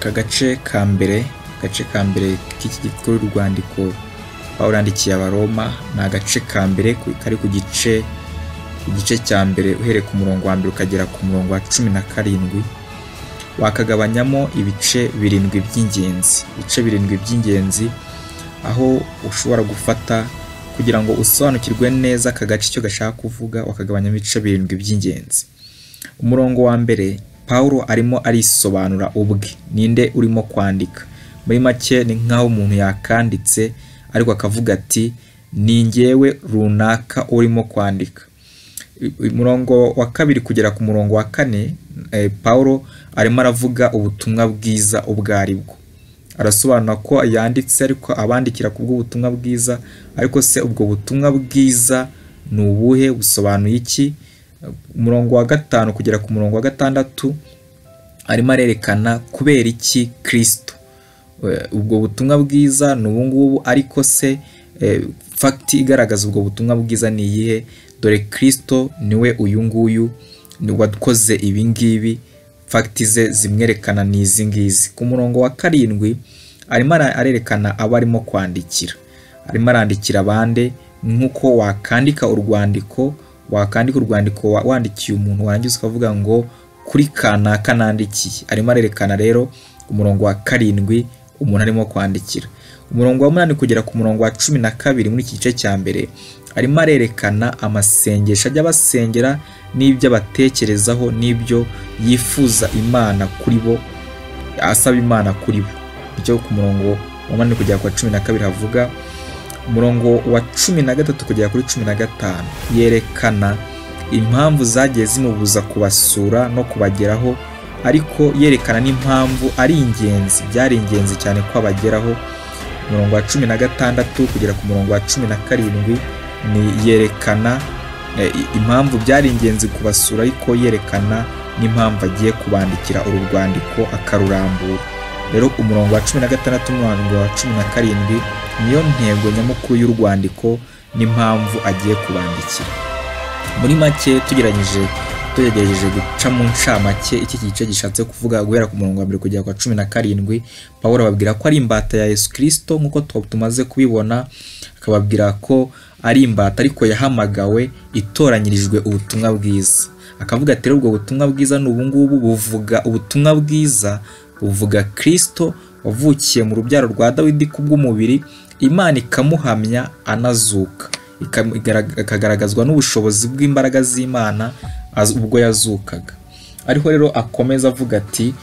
Aka gace ka mbere, agace ka mbere k'iki rwandiko Pawulo yandikiye Abaroma, ni agace ka mbere kari ku gice cya mbere uhereye ku murongo wa mbere ukagera ku murongo wa 17. Wakagabanyamo ibice birindwi by'ingenzi, ibice birindwi by'ingenzi aho ushobora gufata kugira ngo usobanukirwe neza aka gace icyo gashaka kuvuga, wakagabanyamo ibice birindwi by'ingenzi. Umurongo wa mbere, Pawulo arimo arisobanura ubwe, ninde urimo kwandika. Muri make ni nkaho umuntu yakanditse ariko akavuga ati ni njyewe runaka urimo kwandika. Umurongo wa kabiri kugera ku murongo wa 4, Pawulo arimo aravuga ubutumwa bwiza ubwo aribwo. Arasobanura ko yanditse ariko abandikira kubw'ubutumwa bwiza, ariko se ubwo butumwa bwiza ni ubuhe, busobanuye iki? Umurongo wa 5 kugera ku murongo wa 6 arimo arerekana kubera iki Kristo. Ubwo butumwa bwiza ni ubu ngubu, ariko se fact igaragaza ubwo butumwa bwiza ni iyihe? Dore Kristo niwe uyu nguyu wakoze ibi ngibi, fact ze zimwerekana ni izi ngizi. Ku murongo wa 7 arimo arerekana abo arimo kwandikira, arimo arandikira abande, nk'uko wakandika urwandiko, wakandika urwandiko wandikiye umuntu warangiza ukavuga ngo kuri kanaka nandikiye. Arimo arerekana rero umurongo wa 7 umuntu arimo kwandikira. Umurongo wa 8 kugera ku murongo wa 12 muri iki gice cya mbere arimo arerekana amasengesho ajya basengera n'ibyo abatekerezaho n'ibyo yifuza Imana kuri bo, asaba Imana kuri bo. Icyo ku murongo wa 8 kugera ku 12 havuga. Umurongo wa 13 kugera kuri 15 yerekana impamvu zagiye zimubuza kubasura no kubageraho, ariko yerekana n'impamvu ari ingenzi, byari ingenzi cyane ko abageraho. Umurongo wa 16 kugera ku murongo wa 17 ni yerekana impamvu byari ingenzi kubasura, ariko yerekana n'impamvu agiye kubandikira uru rwandiko akarurambura. Rero umurongo wa 16 n'umurongo wa 17 niyo ntego nyamukuru y'urwandiko n'impamvu agiye kubandikira. Muri make tugerageje guca mu ncamake iki gice gishatse kuvuga guhera ku murongo wa 1 kugera ku 17. Pawulo ababwira ko ari imbata ya Yesu Kristo nk'uko tumaze kubibona, akababwira ko ari imbata ariko yahamagawe itoranyirijwe ubutumwa bwiza. Akavuga ati ubwo butumwa bwiza ni ubu ngubu, buvuga ubutumwa bwiza buvuga Kristo wavukiye mu rubyaro rwa Dawidi kubw'umubiri, Imana ikamuhamya anazuka, ikagaragazwa n'ubushobozi bw'imbaraga z'Imana ubwo yazukaga. Ariko rero akomeza avuga ati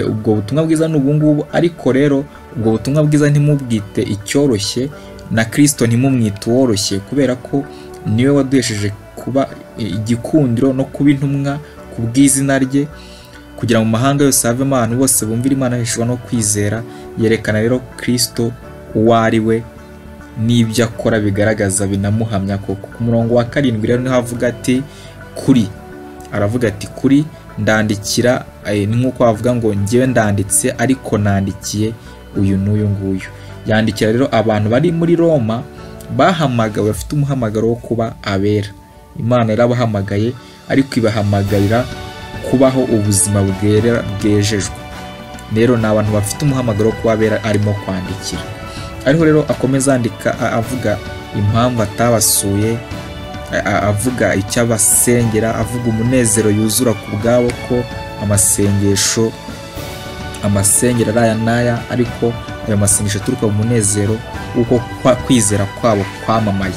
ubwo butumwa bwiza ni ubu ngubu, ariko rero ubwo butumwa bwiza ntimubwite icyoroshye, na Kristo ntimumwite uworoshye, kubera ko niwe waduhesheje kuba igikundiro no kuba intumwa ku bw'izina rye, kugira mu mahanga yose havemo abantu bose bumvira Imana heshwa no kwizera. Yerekana rero Kristo uwo ari we n'ibyo akora bigaragaza binamuhamya koko. Ku murongo wa 7 rero niho avuga ati kuri, aravuga ati kuri ndandikira, nk'uko avuga ngo njyewe ndanditse ariko nandikiye uyu n'uyu nguyu. Yandikira rero abantu bari muri Roma bahamagawe, bafite umuhamagaro wo kuba abera. Imana yarabahamagaye ariko ibahamagarira kubaho ubuzima bwejejwe. Rero ni abantu bafite umuhamagaro wo kuba abera arimo kwandikira. Ariko rero akomeza andika avuga impamvu atabasuye, avuga icyo abasengera, avuga umunezero yuzura ku bwabo ko amasengesho amasengera ari aya n'aya, ariko ayo masengesho aturuka mu munezero w'uko kwizera kwabo kwamamaye.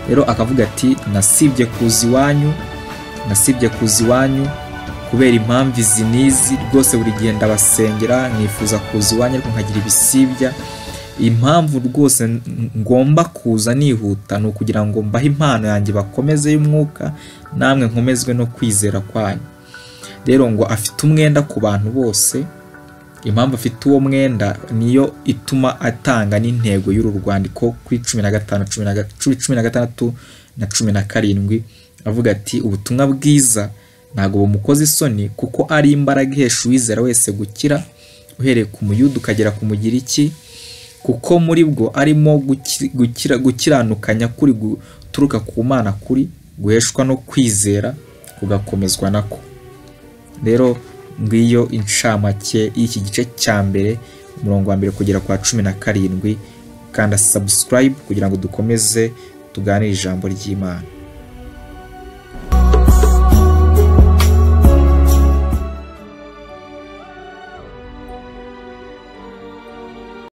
Rero akavuga ati nasibye kuza iwanyu, nasibye kuza iwanyu kubera impamvu izi n'izi, rwose buri gihe ndabasengera nkifuza kuza iwanyu ariko nkagira ibisibya. Impamvu rwose ngomba kuza nihuta ni ukugira ngo mbahe impano yanjye bakomeze y'umwuka, namwe nkomezwe no kwizera kwanyu. Rero ngo afite umwenda ku bantu bose. Impamvu afite uwo mwenda niyo ituma atanga n'intego y'uru rwandiko kuri 15, 16 na 17, avuga ati ubutumwa bwiza ntabwo bumukoze isoni, kuko ari imbaraga ihesha uwizera wese gukira, uhereye ku Muyuda ukagera ku Mugiriki, kuko muri bwo arimo gukiranukanya kuri guturuka ku Mana kuri guheshwa no kwizera kugakomezwa nako. Rero Ngiyo incamake y'iki gice cya mbere, umurongo wa mbere kugera kwa 17. Kanda subscribe kugira ngo dukomeze tuganire ijambo ry'Imana.